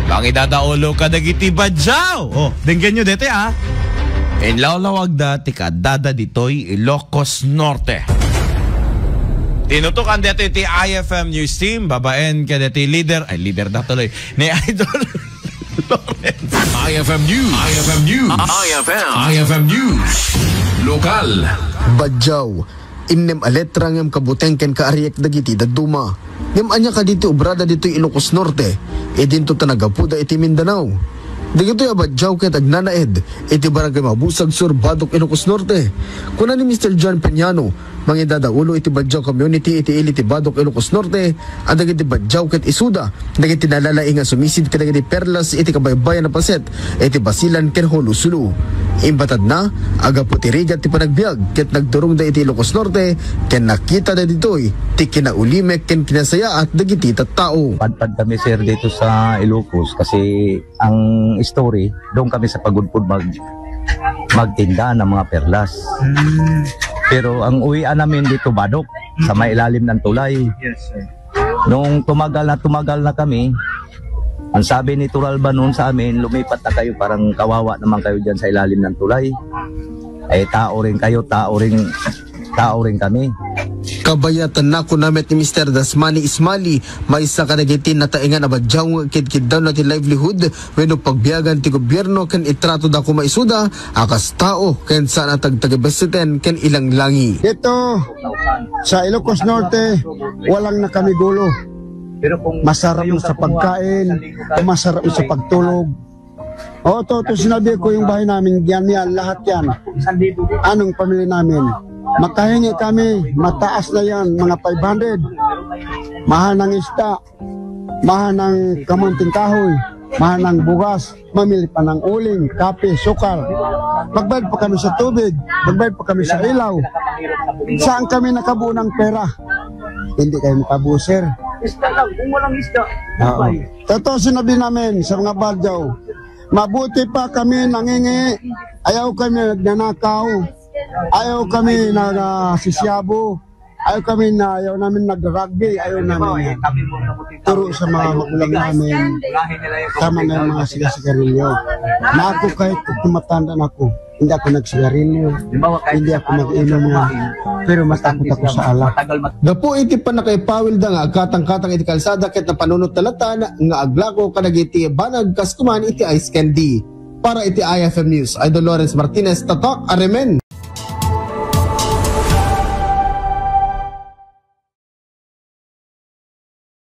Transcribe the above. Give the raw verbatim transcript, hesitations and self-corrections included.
Pangidadaulo kadagiti Badjao. Oh, denggenyo dete, ah. Inlawlawagda ti kaddada ditoy Ilocos Norte. Tinutokan detoy ti I F M News Team, babaen kadeti leader, ay, leader da tuloy, ni Idol Lawrence. I F M News. I F M News. I F M. I F M News. Lokal. Badjao, innem a letra ngem kabuteng ken kaariek dagiti dadduma. Ngem ania kadi ti obrada ditoy Ilocos Norte? Idinto ta naggapuda iti Mindanao. Dagitoy a Badjao ket agnanaed iti Barangay Mabusag Sur, Badoc, Ilocos Norte. Kuna ni Mister John Peñano, mangidadaulo iti Badjao community iti ili ti Badoc, Ilocos Norte, a dagiti Badjao ket isuda dagiti nalalaing a sumisid kadagiti perlas iti kabaybayan a paset iti Basilan ken Jolo Sulu. Imbatadna, a gapu ti rigat ti panagbiag ket nagturongda iti Ilocos Norte ken nakitada ditoy ti kinaulimek ken kinasayaat dagiti tattao. Padpad kami, sir, dito sa Ilocos kasi ang story, doon kami sa Pagudpud mag-, magtinda ng mga perlas. Mm. Pero ang uwian namin dito, Badoc, sa may ilalim ng tulay. Yes, sir. Nung tumagal na tumagal na kami, ang sabi ni Turalba noon sa amin, "Lumipat na kayo, parang kawawa naman kayo dyan sa ilalim ng tulay." Eh, tao rin kayo, tao rin, tao rin kami. Kabayatanna, kuna met ni Mister Dasmani Ismali, maysa kadagiti nataengan a Badjao nga ikitkiddaw na ti livelihood wenno pagbiagan ti gobierno ken itrato da koma isuda a kas tao ken saan a tagtagibasseten ken ilanglangi. Dito sa Ilocos Norte, walang nakamigulo. Masarap na sa pagkain, masarap na sa pagtulog. Oo, to, to sinabi ko yung bahay namin, yan, yan, lahat yan. Anong pamilya namin? Makahingi kami, mataas na yan, mga five hundred. Mahal ng isda, mahal ng kamunting kahoy, mahal ng bugas, mamili pa ng uling, kape, sukal. Magbayad pa kami sa tubig, magbayad pa kami sa ilaw. Saan kami nakabuo ng pera? Hindi kayo makabuo, sir. Isda lang, kung walang isda, Oo. Totoo sinabi namin sa mga Badjao, mabuti pa kami nangingi, ayaw kami nagnanakaw, ayaw kami nagsisiyabo, ayaw kami na, ayaw namin nagrarugby, ayaw namin na turo sa mga magulang namin, tama na yung mga siga-sigarilyo. Na ako kahit tumatanda na ako, hindi ako nagsigarilyo, hindi ako mag-inom na, pero matakot ako sa alak. Gapu iti pannakaipawilda nga agkatangkatang iti kalsada ket napanunot talatan nga aglako kadagiti banag kas kuman iti ice candy. Para iti I F M News, Idol Lawrence Martinez, Tatak, Aremen.